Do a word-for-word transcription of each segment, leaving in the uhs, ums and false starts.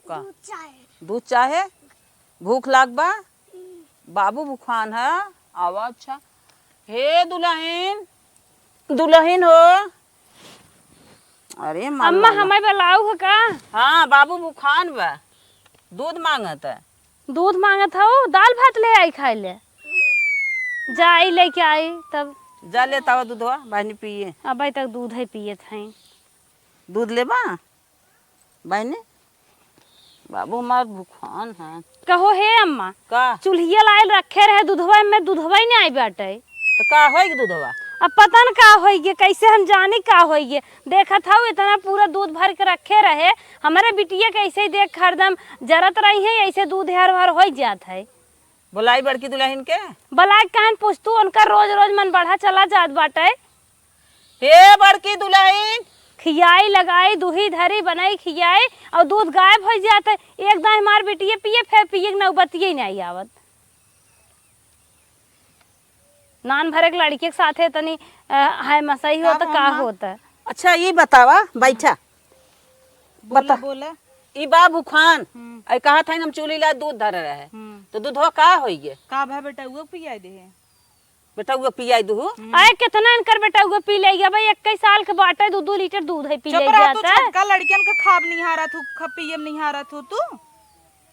का? दूध चाहे। दूध चाहे? भूख लाग बा? बाबू भूखान है। आवा, अच्छा। हे दुलहिन, दुलहिन हो। अरे अम्मा, मलमला। हमें बलाऊ है का? हाँ, बाबू भूखान बा, दूध मांगत है। दूध मांगत हऊ, दाल भात ले आई खाए ले। जाई लेके आई तब। जा ले तावा दूधवा, बहिनी पिए। अबे तक दूध है पियत हैं। दूध लेबा? बहिनी, बाबू हमार भूखान है। कहो हे अम्मा, का? चूल्हिया लाइल रखे रहे दूधवा में, दूधवा ही नहीं आई बाटे। तो का होई के दूधवा? अब पता न का होई गे, कैसे हम जानी का होई गे। देखत हऊ इतना पूरा दूध भर के रखे रहे, हमारे बिटिया के ऐसे ही देख हरदम जरत रही है, ऐसे दूध हर भर होई जात है। बोलाई बड़की दुलहिन के। बोलाई कहन पूछतू, उनका रोज रोज मन बढ़ा चला जात बाटे। हे बड़की दुलहिन। खियाई लगाई, दूही धरी, बनाई खियाई, और दूध गायब हो जात है। एक दाई हमार बिटिया पिए, फिर पिए के नौबतिये नहीं आवत। नान भर एक लड़के के साथे तनी, अ, हाय मसाई हो का तो का अम्मा? होता? अच्छा, ये बतावा, बैठा। बोला, बता। बोला। ई बा भूखान, हम्म। आई कहा था हम चूल्ही ला दूध धर रहे। हम्म। तो दूधवा का होई गे? का भा बेटा, वो पियाई दे है। बेटा, वो पियाई दूहू। हम्म। आए, कितना इनकर बेटा, वो पी ले गया भाई, इक्कीस साल के बाटे, दो दो लीटर दूध है, पी चुप ले रह गया तू, था। छोटका लड़कियन के खाब निहारत हूँ, खा पिए में निहारत हूँ तू।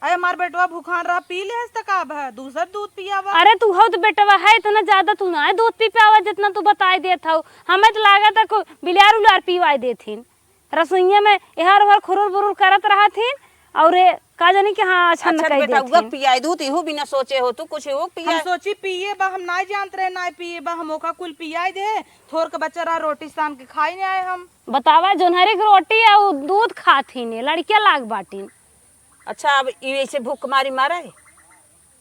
अरे हमार बेटवा भूखान रहा, पी लेहस त का भा, दूसर दूध पियावा। अरे तू हो तो बेटवा है, इतना ज्यादा तू ना है दूध पी पावा जितना तू बताई देत हऊ। हमें तो लागत है को बिलार उलार पीवाई देथिन। रसोइया में एहर ओहर खुरुर बुरुर करत रहथिन और ए, का जानी कि हाँ, अच्छा न अच्छा कह बेटा, देथिन। उगक पियाई दूध, इहू बिना सोचे हो तू कुछ, इहू हम पियाई। सोची पिए बा, हम ना जानत रहे ना पिए बा, हम ओका कुल पियाई दे। थोर के बच्चा रहा, रोटी सान के खाई नहीं आए हम। बतावा, जोन्हरी के रोटी और दूध खाथिन, लड़किया लाग बाटिन। अच्छा, अब ई ऐसे भूख मारी मारे?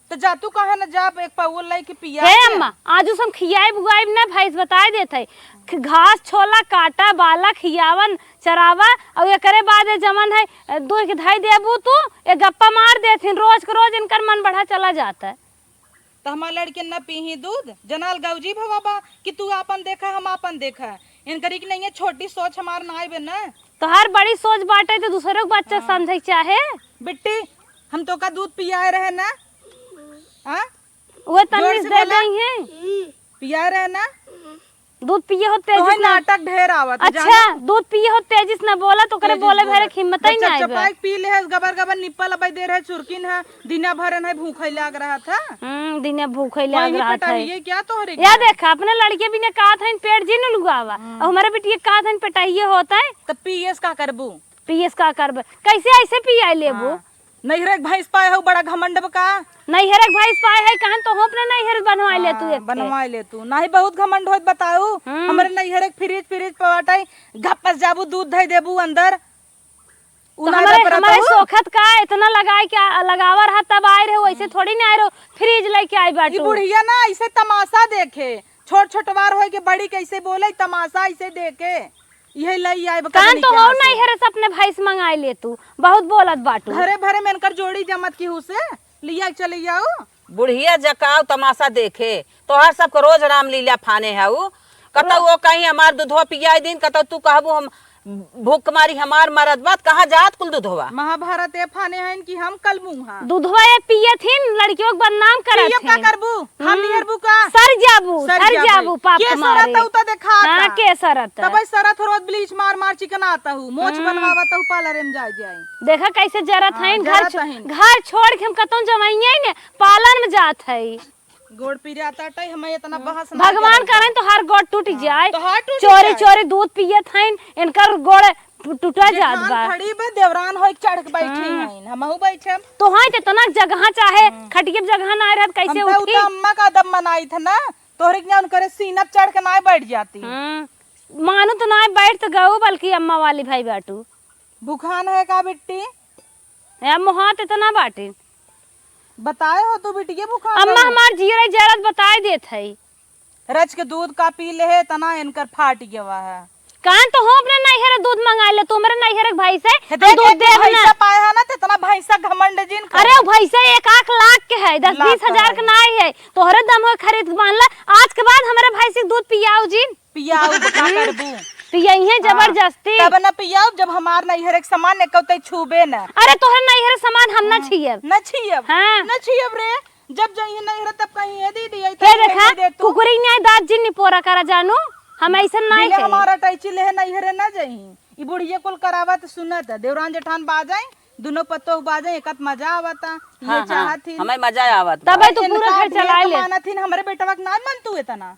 तो जा तू, काहे न जा, एक पौवा लाई के पिया हे दे। अम्मा, आजू से हम खियाइब उआइब ना भैंस, बताए देत है। ख-, घास छोला काटा, बाला खियावन, चरावा, और एकरे बाद ये जमन है, अ, दूध के धई देबू तू, ये गप्पा मार देथिन, रोज के रोज इनकर मन बढ़ा चला जाता है। तो हमार लड़के न पीही दूध, जनाल गौजी भवा बा कि तू आपन देखा, हम आपन देखा। इनकरी की नहीं है, छोटी सोच हमार ना आइबे ना। तोहार बड़ी सोच बाटे तो दूसरे के बच्चा हाँ। समझे के चाहे। बिट्टी, हम तो का दूध पियाए रहे ना? हाँ? वो तमीज दे दई है। पियाए रहे ना? दूध पिए हो तेजिस तोहे ना। नाटक ढेर आवत है, अच्छा, जाना? दूध पिए हो तेजिस ना बोला तो करे जय बोले जय भरे बोला। हिम्मत ही ना आइबे। चपाई पी ले है, गबर गबर निप्पल अबै दे रहे चुरकिन है, दिना भरन है भूखे लाग रहा था। हम्म, दिना भूखे लाग रहा था। पटाइए क्या तोहरे या घर? देखा, अपने लड़के भी ने कहा था इन पेट जी न लुगावा, हम्म। और हमारे बिटिया कहा था इन पेटाइए होता है। तो पीएस का करबू? पीएस का करबे? कैसे ऐसे पियाई लेबू? हाँ। नैहरे के भैंस पाए हो, बड़ा घमंड बा का? नैहरे के भैंस पाए है, कहन तो हो अपने नैहर बनवाई ले तू हाँ, एक ठे। बनवाई ले तू। नाही बहुत घमंड होत बताऊ। हम्म। हमरे नैहरे के फ्रिज, फ्रिज पे बाटे, घपस जाबू, दूध धई देबू अंदर। उ तो ना हमरे, दे परत हमरे हो। सोखत का इतना लगाए के आ-, लगावा रहा तब आए रहे, वैसे हम्म। थोड़ी ना आए रहो, फ्रिज लेके आई ई बाटू। बुढ़िया ना ऐसे तमाशा देखे, छोट छोटवार होए के बड़ी कैसे बोले, तमाशा ऐसे देखे। इहे लई आइब कान कजनी तो के हो हाथे। नैहरे से अपने भैंस मंगाई ले तू, बहुत बोलत बाटू। घरे भरे में इनकर जोड़ी जमत की हुसे लिया चले जाओ। बुढ़िया जकाऊ तमाशा देखे, तोहर सबके रोज रामलीला फाने है उ। कतौ रो- वो कहीं हमार दूधवा पियाई दिन, कतौ तू कहबू हम भूख मारी हमार मरत बात, कहाँ जात कुल दूधवा? महाभारत ए फाने हइन कि हम कल मुँहा। दूधवा ये पियत हिन, लड़कियों के बदनाम करत पियब का हिन। करबू? हम हम्म। निहरबू का? सर जाबू, सर सर जाबू। जाबू, पाप के मारे। सरत हऊ त देखाता। हाँ, के सरत? तबै सरत रोज ब्लीच मार मार चिकनाता हूँ, मोछ हम्म। बनवावत हूँ, पार्लर में जाए जाए। देखा कैसे जरत हाँ, हइन, घर जरत छो-, हइन। घर छोड़ के हम कतौ जवाइये ने पार्लर में जात है। गोड़ पिराता टाई, हमें इतना बहस ना भगवान करें। करें तो हर गोड़ टूट हाँ, जाए। तो हर टूट चोरी जाए। चोरी दूध पियत हइन, इनकर गोड़ टू-, टूटा जात जेठान बा। खड़ी बा, देवरान होई चढ़ के बैठी हम्म। हइन, हमहू बैठे। तो हाँ, इतना जगह चाहे हम्म। खटिया पे जगह ना रहत, कैसे हम तो उठी? उता अम्मा का दम मनाई था ना, तोहरे के उनकरे सीना पे चढ़ के ना बैठ जाती। हम्म। मानो तो ना बैठ तो गऊ, बल्कि अम्मा वाली भाई बाटू। भुखान है का बिट्टी? ए, मुहात इतना बाटे। बताए हो तू बिटिया भुखान अम्मा है? हमार जीरा जरत बताए देत है। रच के दूध का पी ले है, तना इनकर फाट गवा है। कान तो हो अपने नैहर दूध मंगा ले, तू मेरे नैहर के भाई से हे हम देख, दूध एक देब ना। भैंसा पाए है ना, तो इतना भैंसा घमंड जिन कर। अरे, वो भैंसा एक आख लाख के है, दस लाख बीस हजार का के है। नाई है। तोहरे दम हो खरीद के बांध ला, आज के बाद हमारे भैंसी के दूध पियाओ जिन। पियाओ, तो का करबू? पियइहें हाँ, जबरदस्ती। तब न पियब, जब हमार नैहर के सामान एको तई छूबे न। अरे, तोहरे नैहर सामान हम न हाँ, छीयब। न छीयब। हाँ। न छीयब रे। जब जइहें नैहर तब कहीं, "ए दीदी, ऐसे ये नहीं देखा, दे तू।" कुकुरी न्याय दाँत जिन निपोरा करा जानू, हम अइसन नाहीं मिले कही। हमारा टैची लेहे नैहरे न जइहीं। ई बुढ़िया कुल करावत सुनत, देवरान जेठान बाजइ, दुनो पतोह बाजइ, एकत मजा आवता। ये हाँ, हाँ, चाहत ही। हमें मजा आवत बा। तबे तो पूरा इनका घर चला ले। मानत ही, हमरे बेटवा के ना मन तू इतना।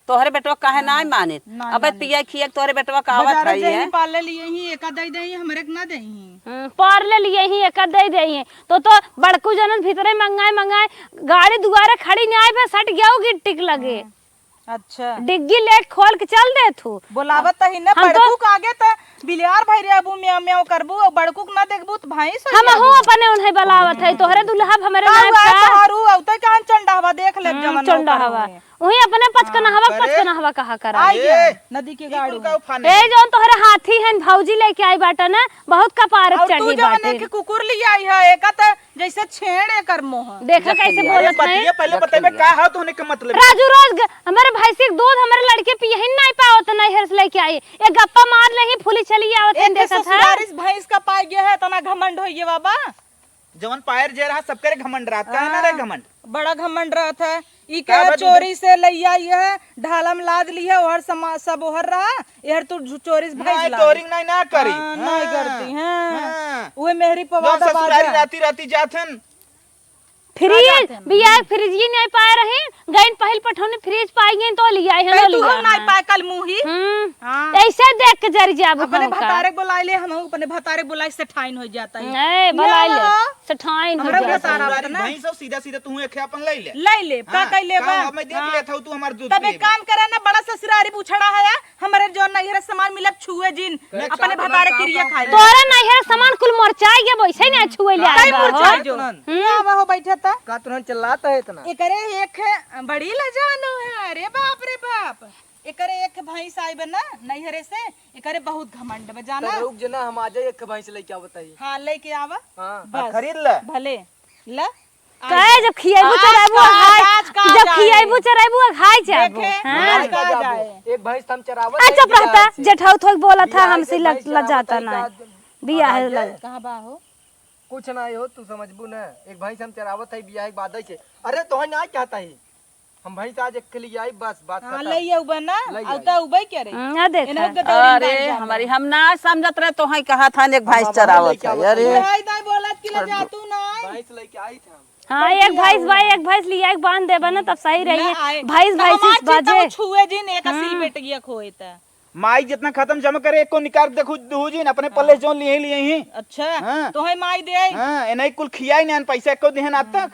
तोहरे बेटवा काहे ना मानित? ना अबे मानित। पिया खिया के तोहरे बेटवा का आवत बाजारे रही जइहीं है। पार्ले लिए ही, एका दे दे ही, हमरे के ना दे ही। हम्म, पार्ले लिए ही, एका दे दे ही। तो, तो बड़कू जनन भीतरे मंगाए, मंगाए, गाड़ी दुआरे खड़ी न्याय पे सट गया गिट्टी के लगे। हाँ। अच्छा। डिग्गी ले खोल के चल दे थू। बोलावत ही ना, हम तो बड़कू के आगे त बिलियार भई रे अबू म्याऊ म्याऊ करबू, और बड़कू के ना देखबू त भैंस हो हम जाबू। हूँ अपने उन्हें बुलावत है, तोहरे दुल्हा हमरे का नाम हुआ है का? तोहारू, अब तो कहाँ चंडा हवा देख ले हम्म, जवन चंडा ओकर हवा। हुए। वही अपने पचकनहवा, हाँ, अरे। पचकनहवा कहा करा। आई ए, गया, नदी के ई गाड़ू। कुल का उफाने ए, है? जौन तोहरे हाथी हैं, भौजी लेके आई बाटा ना, बहुत कपार और तू चढ़ी जवन बाटे। एक कुकुर ले आई है, एका त जैसे छेड़ एकर मुंह। देखा कैसे अरे बोलत है। पतिया, पहले बतेबे का है तोहने के मतलब? राजू रोज ग-, हमारे भैंसी के दूध हमारे लड़के पियहिन नहीं पावत, नैहर से लेके आई। एक गप्पा मार लेही, फूली चली आवत है, एक देखत है। ससुरारी से भैंस का पाई गया है, इतना घमंड होइए बाबा। जवन पायर जे रहा, सबके रे घमंड रहत, काहे ना रे हाँ, घमंड? बड़ा घमंड रहत है। ई का कहे बा दूध? चोरी से लइया, ई है ढालम लाद ली है, ओहर समा-, सब ओहर रहा, एहर तू झु-, चोरी से भैंस नहीं, लाद। चोरी नहीं ना करी। हाँ, नहीं हाँ, करती, हाँ। हाँ। उहे मेहरी पे जौन वादा ससुरारी बाजा। राती राती जात हन। फ्रिज, का जात हन? बिया फ्रिज ही नहीं पाए रही, गइन पहिल पठौनी फ्रिज पाई गइन तो लिया है, कहीं नो तू लिया हम नहीं है। पाए कल मुही। हम्म। हाँ। ऐसे देख के जरी जाबू अपने हमका। भतारे बोलाए ले, हम अपने भतारे बोलाए से ठाइन हो जाता है। ए, बोलाए ले, हो। सेठाइन हो हमरा जात भतारा है। बता ना। भैंस हो, सीधा सीधा तू एक अपन ले ले। ले ले, का हाँ, कह ले का बा? हमें देख हाँ। लेत हो तू हमार दूध तब एक पिएबे। काम करे ना, बड़ा ससुरारी बुछड़ा है, हमरे जौन नैहर सामान मिलब छुए जिन, अपने भतारे किरिया खाए। तोरे नैहर सामान कुल मोरचाई गए, वैसे नहीं छुए ले आए बा हो। हम्म। आवा हो, बैठे त। का तुरंत चिल्लात है इतना? एकरे एक बड़ी लजानो है, अरे बाप रे बाप। एकरे एक भैंस आइबे ना नैहरे से, एकरे बहुत घमंड बा, जाना? तो रुक जे ना, हम आ जाए, एक भैंस लेके आवत ही। हाँ, लेके आवा। हाँ। बस। खरीद ले। भले। ला। काहे जब खियाइबू आज चराइबू का, अघाई, आज का जब जाए। खियाइबू चराइबू अघाई जाबू। देखे, हाँ। आज का जाए। एक भैंस हम चरावत आ, चुप रहता, जेठाऊ थोक बोला था, हमसे लजाता ना। बियाह है लग। कहाँ बा हो? कुछ ना हो, तू समझबू ना। एक भैंस हम चरावत है, बियाह के बाद से। अरे, तोहन ना कहता ही। हम भैंस आज एक के लिए आई, बस, बात हाँ, खत्म। ले ये उबे ना, ले अब आई। तो उबे क्या रे? हम्म, ना देखा। इन्हें उनके दौड़ी अरे, बांध जाना। हमारी, हम ना समझत रहे, तो हई कहा था, एक भैंस हम चरावत लेके है, आवत अरे। है। भाई, दाई बोलत कि ले जा तू ना। भैंस लेके आई था। हाँ, एक भैंस भाई, एक भैंस लिया, एक बांध देबा ना, तब सही रही है। ना आए। भैंस, तो भैंस हमार इस चीज तो बाजे। छुए जिन, एक असील हम्म। बेटिया खोए त। माई जितना खत्म जमा करे, एको निकाल देखू, दू जिन अपने पल्ले हाँ। जौन लिए, लिए ही। अच्छा, हाँ। तो है माई दे आई। हाँ, ए नहीं कुल खियाई नहीं, पैसा एको दिहन आज तक।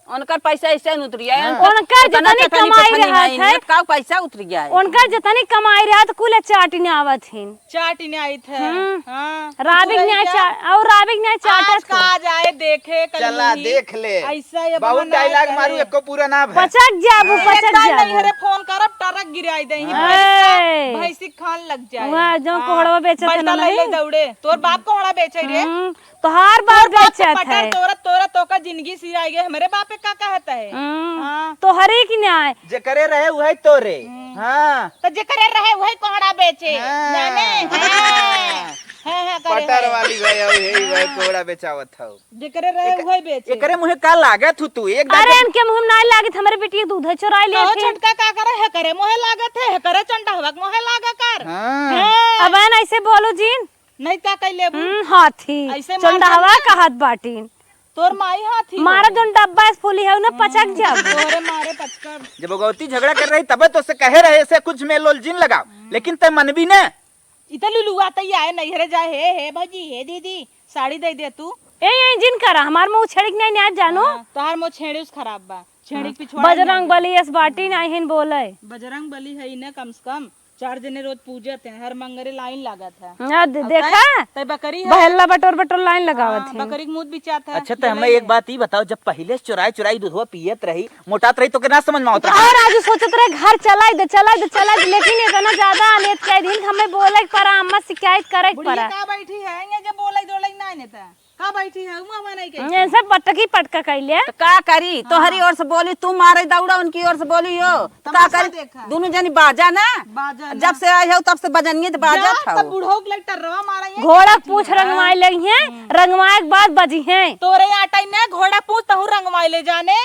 उनकर पैसा ऐसे न उतरी आए, हाँ। उनकर उनकर उतना जितनी चटनी कमाई पचनी रहत नहीं, है, इनका पैसा उतरी आए। उनकर जितनी कमाई रहत, कुल चाट ने आवत हिन। चाट ने आई थे। हम्म। हाँ। राबिक कुल न्याय क्या? चा-, और राबिक न्याय चाटत आज हो। का जाए देखे, कल चला, मुही। देख ले। ऐसा ये बहुत बहाना dialogue करे। मारू, एको पूरा ना भय। पचक जाबू, हाँ। पचक एक बार जाबू। नहीं हरे फोन करब, टरक गिराई दे। हाँ। ए। भैंसी खान लग जाए। वहाँ जो हाँ। कोहड़वा बेचत है ना, बंडल ले नहीं? दौड़े। तोर बाप कोहड़ा बेचे रे। हम्म। तोहार बाप तोर बाप के बेचत पटर है। तोरा, तोरा, तोका जिंदगी सिराई गई, हमरे बाप पे का कहत है? हम्म, हाँ। तोहरे की न्याय। जेकरे रहे उहे तोरे। हम्म। हाँ। तो जेकरे रहे उहे कोहड़ा बेचे। हाँ। जाने? हाँ। हाँ, हाँ, करे पटर है। वाली भाई, अउ यही भाई हाँ। कोहड़ा बेचावत हौ। जेकरे रहे एक-, उहे बेचे। एकरे मुँहे का लागत हु तू? एक अरे, दाँत इनके मुँह में ना लागत, हमरे बेटी के दूध है, चोराई ले कहो आके। छोटका का करे है, करे मुँहे लागत है, है करे चंडहवा के मुँहे लागा कर। हाँ। हाँ। अब है ना, ऐसे बोलो जिन। नहीं का कह लेबू? हम्म, हाथी। ऐसे मार चंडहवा देना। कहत बाटिन। तोर माई हाथी मारा हो। जौन डब्बा से फूली है, उन्हें पचक हम्म, जाबू। तोरे मारे पचकर। जब भगवती झगड़ा कर रही, तबे तो से कहे रहे, से कुछ मेल लोल जिन लगाओ। हम्म। लेकिन ते मनबी ने। इते लुलुआ तई आए नैहरे जाए, "हे, हे भौजी, हे दीदी, साड़ी दे दे तू।" ए, ए, जिन करा, हमार मुँह छेड़िक नहीं, नहीं जानो। हाँ, तोहार मुँह छेड़ी उस खराब बा। छेड़ी हाँ। पिछवाड़ा बजरंग नहीं बा। बली एस बाटी नहीं हिन बोले। बजरंग बली है इन्हें कम से कम। चार जने रोज पूजत हैं, हर मंगरे लाइन लागत है। ना दे-, अब देखा? तै, तै बकरी है। बहेल्ला बटोर बटोर लाइन लगावत हाँ, हैं। बकरी के मुंह बिचात है। अच्छा, तो ये हमें लाइन एक है। बात ई बताओ, जब पहिले से चुराई चुराई दूधवा पियत रही, मोटात रही, तो के ना समझ में आवत रहा? और आज सोचत रहे, घर चलाई दे, चलाई दे, चलाई दे, लेकिन इतना ज्यादा अनेत कह दिन हमें बोले के पड़ा, अम्मा शिकायत करे के बुढ़िया पड़ा। का बैठी है, ये जब बोले दौड़े ना, नहीं था। आ बैठी है, मुँह बनाई के। इनसे पटकी पटका कैले। तो का करी? तोहरी ओर से बोली, तू मारे दौड़ा, उनकी ओर से बोली हो। तो का तमाशा करी? देखा। दोनों जनी बाजा ना। बाजा ना। जब से आई हो, तब से बजनिए तो बाजा जा, था तब वो। बूढ़ो के लग टर्रवा मारा है। घोड़ा के पूछ रंगवाई लई हैं, हम्म। रंगवाए के बाद बजी हैं। तोरे आटा ही ना, घोड़ा पूछ तहू रंगवाई ले जाने।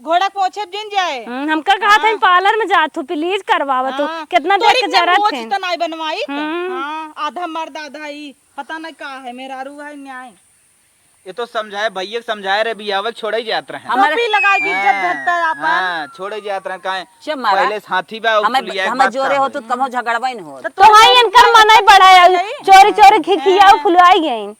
घोड़ा के पोछे जिन जाए। हम्म, हमका कहा था, हाँ। पार्लर में जात हो, प्लीज करवावा तो। हाँ। कितना देर तोरी के इतना जरूरत मोछ है। तो नाई बनवाई। हम्म। हाँ, आधा मर्द, आधा ई। पता नहीं का है, मेहरारू है, न्याय। ये तो समझाए, भैया के समझाए रहे, बियाह के छोड़े जात रहे। हमारे टोपी लगाए के इज्जत हाँ, घटता है आपन। हाँ, छोड़े जात रहे, काहे? चुप मारा। पहले से हाथी बा, हमें, पुलिया के हमें बात जोरे का हो होई। तो कमो झगड़वा ही न हो। तो तो तोहाई तोहाई इनकर इनकर मनई बड़ा है, यही। चोरी चोरी हाँ। खिखियाऊ फुलवाई गई।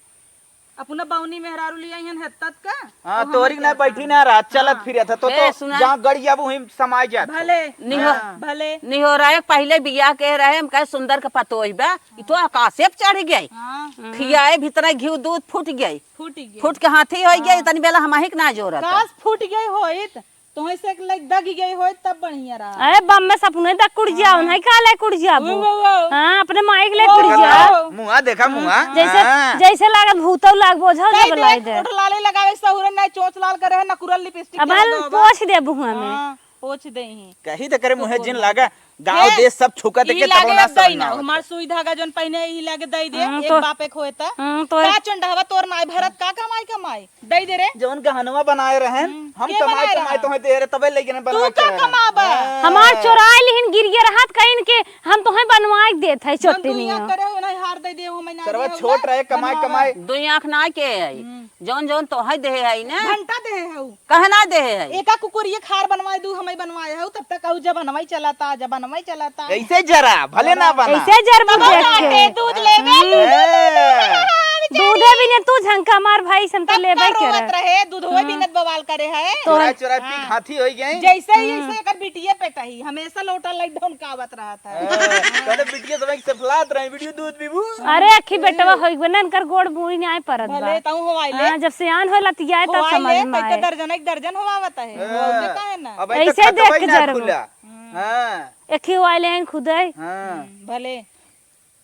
अपना बौनी मेहरारू लिया हन हत्तत का। हाँ, तो तोहरी हमें ना क्या बैठी काम? ना रहा, चलत हाँ। फिरत है, तो, ए, तो सुना। जहाँ गड़ी जाबू, वहीं समाई जात हो। भले, निहो-, हाँ। भले। निहोरा एक पहले बियाह के रहे, हम कहे सुंदर के पतोह बा, ई तो आकाशे पे चढ़ गई। हाँ। खियाए भीतर घी दूध फूट गई। फूट गई। फूट के हाथी हो गई, हाँ। तनी बेला हमही के ना जोरत। काश फूट गई होइत, तोहे से एक लाइक दग गई होइत, तब बढ़िया रहा। अरे बम में सपने दग कुड़ जाओ, हाँ। नहीं का ले कुड़ जाबू। वो, वो, वो। हाँ, अपने माइक ले वो, कुड़ वो, जाओ। वो। मुआ देखा, मुआ। जैसे, हाँ। जैसे लागत भूतौ लाग बोझा कह जब दे, लाई दे। ओठ लाले लगावे, सहुरे ना चोंच लाल करे है, ना कुरल लिपस्टिक अब के हम लगावा। पोछ देबू हमें। हाँ, पोछ दे ही। कही तो करे मुहे जिन लागा। गाँव ए, देश सब छुका ई देखे तबो लागे ना अब दई समझ ना ना, आवत हमार है। सुई धागा जौन पहिने ई लागे दई दे, हम्म, एक तो बाप एक होए त। हम्म, तो का चंडहवा तोर नाई भरत, का कमाई कमाई? दई दे रे। जौन गहनवा बनाए रहन, हम्म, हम के कमाई बनाए कमाई रहा? तोहे दे रे, तबे लेके ना तू बनवा के का रहे। कमाबा? हाँ। हमार चोराए लिहिन गिरिया रहत कहिन के हम तोहे बनवाए के देत है जौन छोटी दुनिया नियो। करे हो ना हार दे दे, हो मैं ना सरवा दे, छोट रहे, कमाई बनवावा। कमाई। दुई आँख ना के आई। हम्म। जौन जौन तोहे दे है ना। घंटा दे है हऊ। कहे ना दे है। एका कुकुरिये खार बनवाए दू, हमें बनवाए हऊ, तब तक कहू जब बनवाई चलाता, जब बनवाई चलाता। ऐसे जरा, भले ना बना। ऐसे जर तब बुझे काटे के। दूध लेवे। हम्म। दूधे बिने तू झंका मार भाई, हम तो तब लेबे का करे। रोवत रहे, दूध होए हम्म। बिनत बवाल करे है। चोरा चोरा पी हाँ। हाथी होई गए। जैसे ही हम्म। इसे एकर बिटिये पे टही, हमेशा लोटा लाइट ढोनकावत रहत है। हाँ, कहते बिटिया समय से फलात रहे, वीडियो दूध पीबू। अरे अखी बेटवा होई गए ना, इनकर गोड़ बुई न्याय परत बा। भले तऊ हो आइले। हाँ, जब सियान होला तियाए तब हो आइले, समझ में तई तो आए। दर्जन एक दर्जन होवावत है। हाँ। हो जे काहे ना? अब ऐसे ऐसे तो देख कतई के ना जरबू। खुला। हम्म। हाँ। एखी हो आइले हैं खुदे। हाँ। हम्म, भले,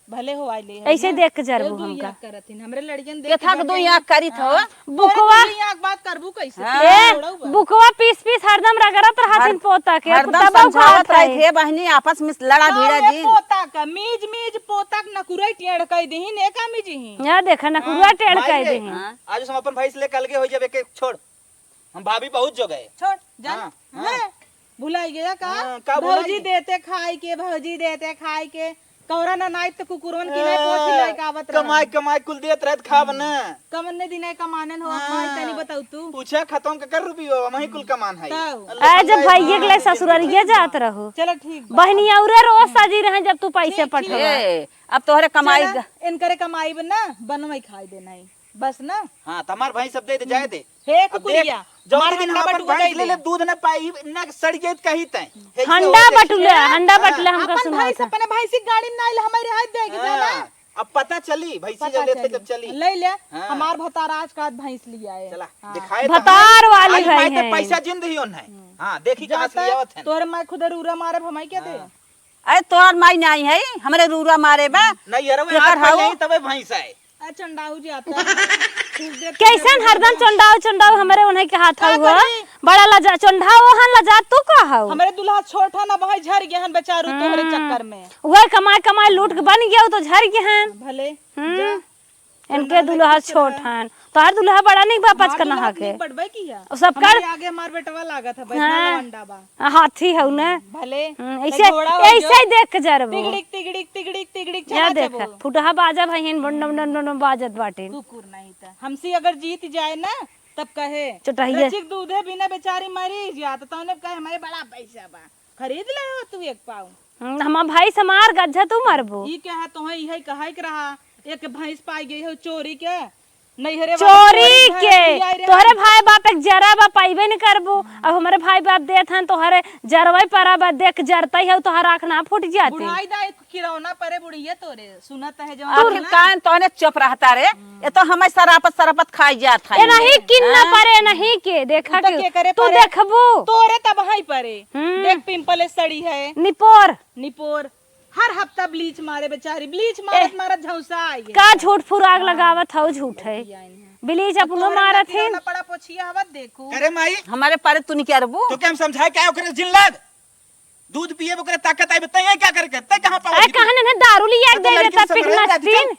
भले हो आइले हैं ऐसे ना। देख के जरबू ये दू हमका। याद करत हिन, हमरे लड़कियन देख के केथा के भले दू याद करी थो। हाँ। बुकवा। तोरे दू याद बात करबू कैसे? हाँ। ए, छोड़ऊ बा। बुकवा पीस पीस हरदम रगड़त रहत हर-, हिन पोता के, हरदम तब समझावत खात रहे है। थे बहनी, आपस में लड़ा भिड़ा हाँ, ये जिन। पोता का, मीज मीज पोता के नकुरई टेढ़ कई दिहिन, एका मीज ही। या देखा, नकुरवा हाँ। टेढ़ माई कई रे, दिहिन। हाँ। आज हम अपन भैंस ले कल के हो जब एक, एक छोड़। हम भाभी बहुत जो गए। छोड़, जान। हाँ, हाँ। हैं? भुलाई गया का? हाँ, का भुलाई भौजी गया? देते खाए के, भौजी देते खाए के। कौरा ना नाई तो कुकुरवन की नहीं पोछ हाँ, ले का आवत रहा। कमाई, कमाई कुल देत रहत खाब हम्म। ना। कमन ने दिने कमानन हो, हाँ। माई तनी बताऊ तू। पूछा खतम के कर रुपयो, हम ही कुल कमान है। तब। अल्लाह ए, जब कमाई भाई हाँ। एक ले ससुररिया जात रहो। चलो ठीक बा। बहनी औरे रोज हम्म। सजी रहे जब तू पैसे ठीक, ठीक। पठवा। ए, अब तोहरे कमाई चला, ग- इनकरे कमाई बा ना, बनवाई खाई दे नहीं। बस ना। हाँ, तो हमार भैंस सब दे दे, जाए दे। हे अब देख, कुकुरिया, जौन हमार दिन हंडा हम अपन बटुआ भैंस दे ले दे। ले, दूध न पाई, न सड़ जाए कही तय। ऐसे हंडा होते। बटुले, हंडा हाँ। बटुले हमका अपन सुनाओ भैंस, था। अपने भैंसी गाड़ी में ना आइल, हमारे हाथ दे के जाना। हाँ, अब पता चली, भैंसी पता जब लेते चली। जब चली। ले ले, हाँ। हमार भतार आज का भैंस लिया है। चला, हाँ। दिखाए तो भतार हम। वाली आज भाई भाई तो है। पैसा जिन दियो नहीं। हम्म। हाँ, देखी कहाँ से जाता, ले आवत है। तोहरे माई खुदे रूरा मारे, हमाई क्या दे? हाँ। अरे तोहर माई नहीं है, हमरे रूरा मारे बा। नहीं, अरे वो केकर हाथ पहले हऊ? ही तबे भैंस है। आ, चंडाऊ जी आता है। कुछ देर कैसन पहले हरदम चंडाऊ, चंडाऊ हमरे उन्हें के हाथ का हुआ? करी? बड़ा लजा, चंडाऊ हन लजा, तू का हऊ? हमरे दुल्हा छोट हन, अब वहीं झर गए हन बेचारू तोहरे हम्म। चक्कर में। वही कमाए, कमाए लूट के बन गया, वो तो झर गए हन। भले, हम्म। जा। इनके चंडाऊ दुल्हा लगे छोट रहा। हन। तोहार दुल्हा बड़ा निक बा, हमार पचकनहा दुल्हा के। निक बड़बे की है। और सब हमरे कर आगे हमार बेटवा लागत है, बैठना हाँ। लवंडा बा। हाथी हऊ ने। भले, हम्म, ते ऐसे, घोड़ा हो ऐसे जो। ही देख के जरबू। तिगड़िक, तिगड़िक, तिगड़िक, तिगड़िक या चला देख, जबो। फुटहा बाजा भाई हन, बन, बन, बन, बन, बाजत बाटे। कुकुर नहीं त। हमसे अगर जीत जाए ना, तब कहे, चटहिया। रचिक दूधे बिना बेचारी मरी जात, तौने कहे, "हमारे बड़ा पैसा बा, खरीद ले हो तू एक पाव।" हम्म, हमार भाई से मार गज्जा तू मरबू। ई क्या है, तोहे इहे कहे के रहा, एक भैंस पाई गई हो चोरी के, नैहरे वाला चोरी चोरी के, धर लिया रे। तोहरे भाई बाप एक जरा बा पाइबे न करबू। अब हमरे भाई बाप देत हन, तोहरे जरवई परा बा, देख जरतई हऊ, तोहर आँख ना फूट जाते। बुढ़ाई दाई किरौना परे बुढ़िया तोरे, सुनत है जौन आखिर सुना। कान तोहने चुप रहता रे, ये तो हमें सरापत सरापत खाई जात है। ए नहीं किन ना हाँ? परे, नहीं के, देखा तू तो के, के करे तू परे? देखबू। तोरे तब हाई परे। हम्म। देख पिंपल सड़ी है। निपोर। निपोर। हर हफ्ता ब्लीच मारे बेचारी, ब्लीच मारत ए, मारत झौंसा आई है। का झूठ फुराग हाँ। लगावत हऊ, झूठ है। बतिया इन्हें। ब्लीच अपनो मारत है। पड़ा पोछिया हवा देखू। करे माई। हमारे पारे तू नहीं क्या रबू? तो क्या हम समझाए क्या ओकरे जिन लाग? दूध पिए ओकरे ताकत आई, तै ये क्या करके? तै कहाँ पावा अरे भी? कहाँ ने दारू लिया तो दे लड़की देता, से पिक समझ में आती नाचतीन। चल।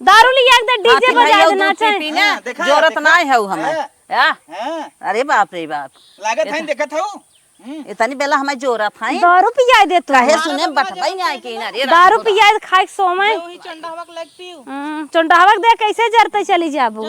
दारू लिया दे, डीजे आती बजा भाई, दे दूध नाचे। पी पी ना, हाँ, देखा, जोरत देखा। ना है हमें। हाँ। या? हाँ। अरे बाप रे बाप। लागत है, इतना देखत हऊ। हम्म। इतनी बेला हमें जोरत है। दारू पियाई दे तू। कहे सुने बटवाई नहीं आई कि ना रे दारू रात पियाई खाए सोमे। वही चंडावक लग पीऊ। हम्म, चंडावक दे कैसे जरते चली जाबू।